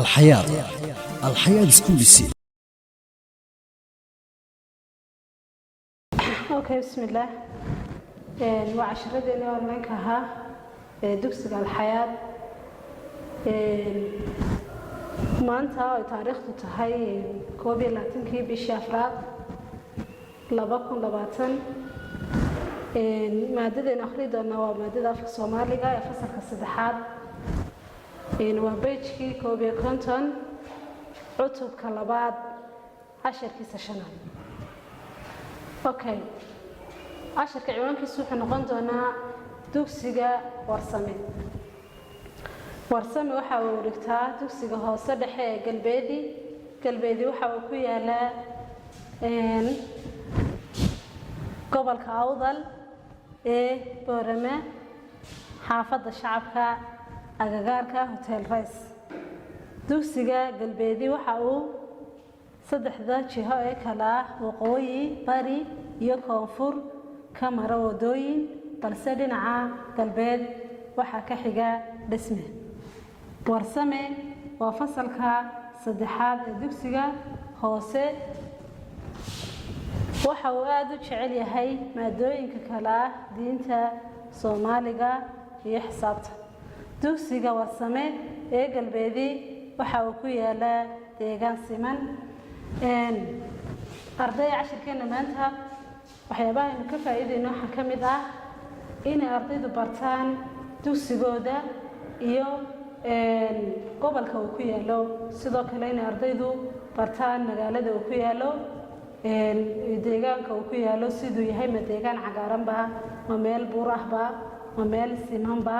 Alxayaad, Alxayaad Schools. Okay, bismillaah. Waa casharadeenii online-ka ahaa ee dugsiga Alxayaad. Maanta oo ay taariikhdu tahay 21-kii bishii afraad 2020, maadadaynu akhri doonaa waa maadada afka Soomaaliga ee fasalka saddexaad. Waa page-kii 51, cutubka labaad, casharkiisa shanaad. Okay, casharka ciwaankiisu wuxuu noqon doonaa dugsiga Warsame. Warsame waxa uu dhigtaa dugsiga hoose dhexe ee Galbeedi. Galbeedi waxa uu ku yaalaa gobolka Awdal ee Boorame, xaafadda Shacabka, agagaarka Hotel Rice. Dugsiga Galbeedi waxa uu saddexda jiho ee kala ah waqooyi, bari iyo koonfur ka mara wadooyin, balse dhinaca galbeed waxaa ka xiga dhisme. Warsame waa fasalka saddexaad ee dugsiga hoose. Waxa uu aada u jecel yahay maadooyinka kale ah diinta, Soomaaliga iyo xisaabta. Dugsiga Warsame ee Galbeedi waxa uu ku yaalaa deegaan siman. Arday, cashirkeena maanta waxyaabaha aynu ka faa'iideyno waxaa ka mid ah inay ardaydu bartaan dugsigooda iyo gobolka uu ku yaalo, sidoo kale inay ardaydu bartaan magaalada uu ku yaalo, deegaanka uu ku yaalo siduu yahay, ma deegaan cagaaranba, ma meel buur ahba, ma meel simanba,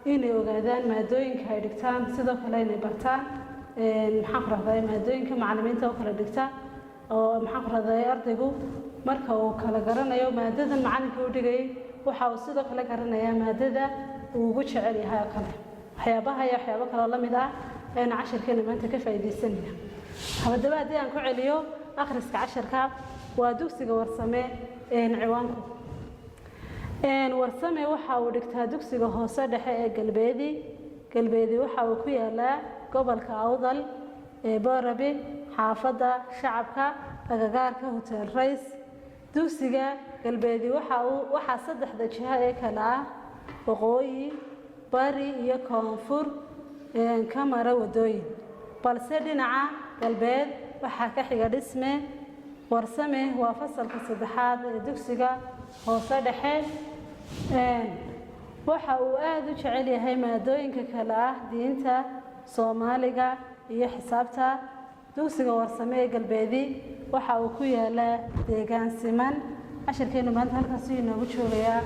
inay ogaadaan maadooyinka ay dhigtaan, sidoo kale inay bartaan, maxaan ku rahday, maadooyinka macallimiinta u kala dhigta, oo, maxaan ku rahday, ardaygu marka uu kala garanayo maadadan macalinka u dhigayay, waxa uu sidoo kale garanayaa maadada uu ugu jecel yahay oo kale. Waxyaabaha iyo waxyaabo kaloo la mid ah aynu cashirkeena maanta ka faa'iidaysanayna. Haddaba haddii aan ku celiyo akhriska casharka, waa dugsiga Warsame. Ciwaanku: Warsame waxa uu dhigtaa dugsiga hoose dhexe ee Galbeedi. Galbeedi waxa uu ku yaalaa gobolka Awdal ee Boorabi, xaafadda Shacabka, agagaarka Hotel Rays. Dugsiga Galbeedi waxa uu waxaa saddexda jiho ee kale ah waqooyi, bari iyo koonfur ka mara wadooyin, balse dhinaca galbeed waxaa ka xiga dhisme. Warsame waa fasalka saddexaad ee dugsiga hoose dhexe. Waxa uu aada u jecel yahay maadooyinka kale ah diinta, Soomaaliga iyo xisaabta. Dugsiga Warsame ee Galbeedi waxa uu ku yaalaa deegaan siman. Cashirkeenu maanta halkaasuu inoogu joogayaa.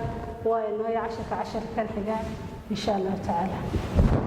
Waa inooyo cashirka casharkan xiga, insha Allahu tacaala.